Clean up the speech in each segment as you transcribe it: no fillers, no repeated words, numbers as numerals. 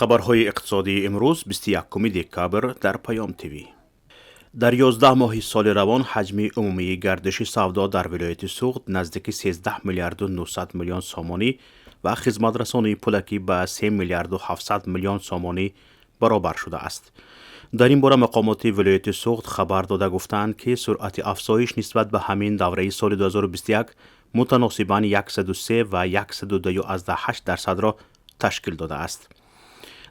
Хабарҳои иқтисодии имрӯз, 21 декабр, дар Паём ТВ. Дар 11 моҳи соли равон ҳаҷми умумии гардиши савдо дар вилояти Суғд наздики 13 миллиарду 900 миллион сомонӣ ва хизматрасонии пулакӣ ба 3 миллиарду 700 миллион сомонӣ баробар шудааст. Дар ин бора мақомоти вилояти Суғд хабар дода гуфтаанд, ки суръати афзоиш нисбат ба ҳамин давраи соли 2021 мутаносибан 103 ва 102,8 дарсадро ташкил додааст.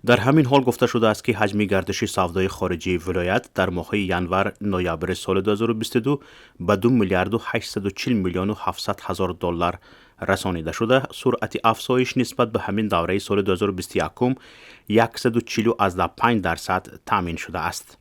Дар ҳамин ҳол гуфта шудааст, ки ҳаҷми гардиши савдои хориҷии вилоят дар моҳҳои январ ноябри соли 2022 ба 2 миллиарду 840 миллиону 700 ҳазор доллар расонида шуда, суръати афзоиш нисбат ба ҳамин давраи соли 2021 140,5% таъмин шудааст.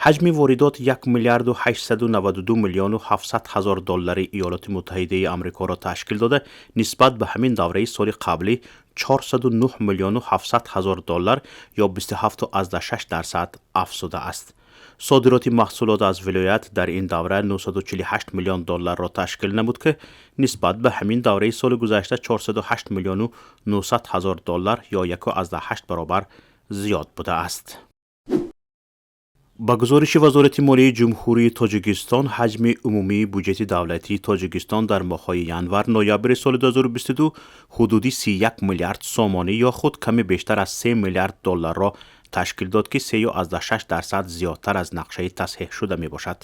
Ҳаҷми воридот 1 миллиарду 892 миллиону 700 ҳазор доллари Иёлоти Муттаҳидаи Амрикоро ташкил дода, нисбат ба ҳамин давраи соли қаблӣ 409 миллиону 700 ҳазор доллар ё 27,6% афзудааст. Содироти маҳсулот аз вилоят дар ин давра 948 миллион долларро ташкил намуд, ки нисбат ба ҳамин давраи соли гузашта 408 миллиону 900 ҳазор доллар ё 1,8 баробар зиёд будааст. Ба гузориши Вазорати молияи Ҷумҳурии Тоҷикистон, ҳаҷми умумии буҷети давлатии Тоҷикистон дар моҳҳои январ ноябри соли 2022 ҳудуди 31 миллиард сомонӣ ё худ каме бештар аз 3 миллиард долларро ташкил дод, ки 3,6% зиёдтар аз нақшаи тасҳеҳшуда мебошад.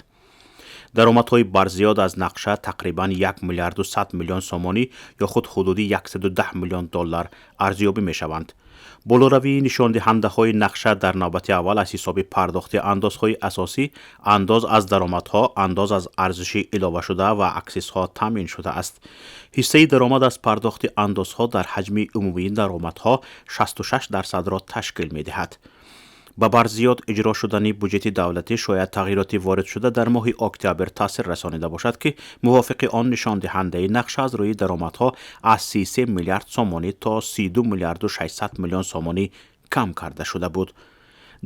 Даромадҳои барзиёд аз нақша тақрибан 1 миллиарду 100 миллион сомонӣ ё худ ҳудуди 110 миллион доллар арзёбӣ мешаванд. Болоравии нишондиҳандаҳои нақша дар навбати аввал аз ҳисоби пардохти андозҳои асосӣ, андоз аз даромадҳо, андоз аз арзиши иловашуда ва аксизҳо таъмин шудааст. Ҳиссаи даромад аз пардохти андозҳо дар ҳаҷми умумии даромадҳо 66 дарсадро ташкил медиҳад. Ба барзиёд иҷро шудани буҷети давлатӣ шояд тағйироти воридшуда дар моҳи октябр таъсир расонида бошад, ки мувофиқи он нишондиҳандаи нақша аз рӯи даромадҳо аз 33 миллиард сомонӣ то 32 миллиарду 600 миллион сомонӣ кам карда шуда буд.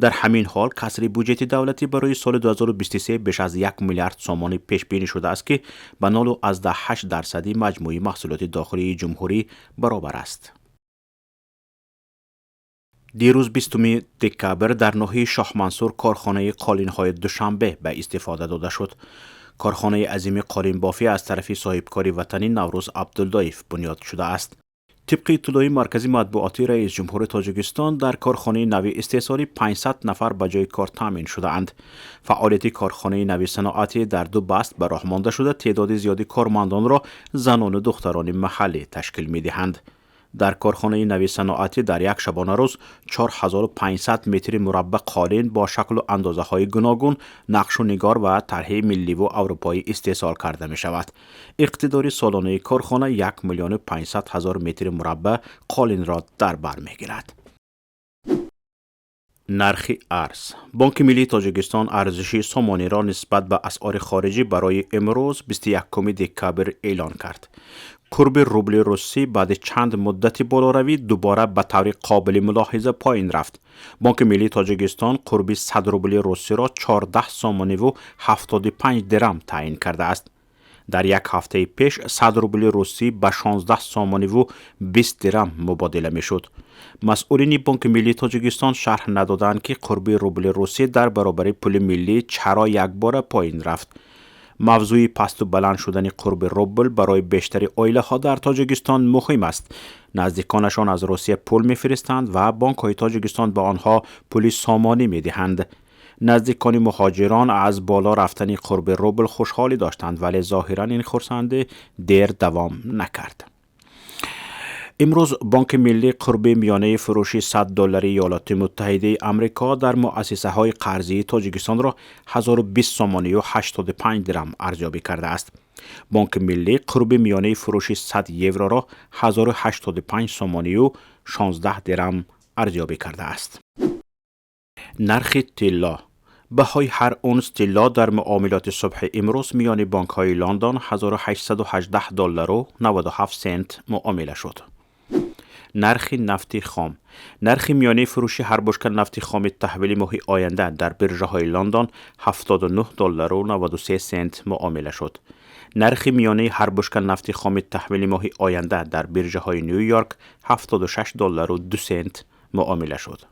Дар ҳамин ҳол касри буҷети давлатӣ барои соли 2023 беш аз 1 миллиард сомонӣ пешбинӣ шудааст, ки ба 0,8 дарсади маҷмӯи маҳсулоти дохилии ҷумҳурӣ баробар аст. Дирӯз, 20 декабр, дар ноҳияи Шоҳмансур корхонаи қолинҳои Душанбе ба истифода дода шуд. Корхонаи азими қолинбофӣ аз тарафи соҳибкори ватанӣ Наврӯз Абдуллоев бунёд шудааст. Тибқи иттилои маркази матбуотии раис ҷумҳури Тоҷикистон, дар корхонаи нави истеҳсолӣ 500 нафар ба ҷои кор таъмин шудаанд. Фаъолияти корхонаи нави саноатӣ дар ду баст ба роҳ монда шуда, теъдоди зиёди кормандонро занону духтарони маҳаллӣ ташкил медиҳанд. Дар корхонаи нави саноатӣ дар як шабонарӯз 4500 метри мураббаъ қолин бо шаклу андозаҳои гуногун, нақшу нигор ва тарҳи милливу аврупоӣ истеҳсол карда мешавад. Иқтидори солонаи корхона 1 миллиону 500 ҳазор метри мураббаъ қолинро дар бар мегирад. Нархи арз. Бонки миллии Тоҷикистон арзиши сомониро нисбат ба асъори хориҷӣ барои имрӯз, 21 декабр, эълон кард. Курби рубли русӣ баъди чанд муддати болоравӣ дубора ба таври қобили мулоҳиза поин рафт. Бонки миллии Тоҷикистон қурби 100 рубли русиро 14 сомониву 75 дирам таъин кардааст. Дар як ҳафтаи пеш 100 рубли русӣ ба 16 сомониву 20 дирам мубодила мешуд. Масъулини Бонки миллии Тоҷикистон шарҳ надоданд, ки қурби рубли русӣ дар баробари пули миллӣ чаро якбора поин рафт. Мавзӯи пасту баланд шудани қурби рубл барои бештари оилаҳо дар Тоҷикистон муҳим аст. Наздиконашон аз Русия пул мефиристанд ва бонкҳои Тоҷикистон ба онҳо пули сомонӣ медиҳанд. Наздикони муҳоҷирон аз боло рафтани қурби рубл хушҳолӣ доштанд, вале зоҳиран ин хурсандӣ дер давом накард. Имрӯз Бонки миллӣ қурби миёнаи фурӯши 100 доллари Иёлоти Муттаҳидаи Амрико дар муассисаҳои қарзии Тоҷикистонро 1020 сомонию 85 дирам арзёбӣ кардааст. Бонки миллӣ қурби миёнаи фурӯши 100 евроро 1085 сомонию 16 дирам арзёбӣ кардааст. Нархи тилло. Баҳои ҳар унс тилло дар муомилоти субҳи имрӯз миёни бонкҳои Лондон 1818 доллару 97 сент муомила шуд. Нархи нафти хом. Нархи миёнаи фурӯши ҳар бушка нафти хоми таҳвили моҳи оянда дар биржаҳои Лондон 79 доллару 93 сент муомила шуд. Нархи миёнаи ҳар бушка нафти хоми таҳвили моҳи оянда дар биржаҳои Ню Йорк 76 доллару 2 сент Муомила шуд.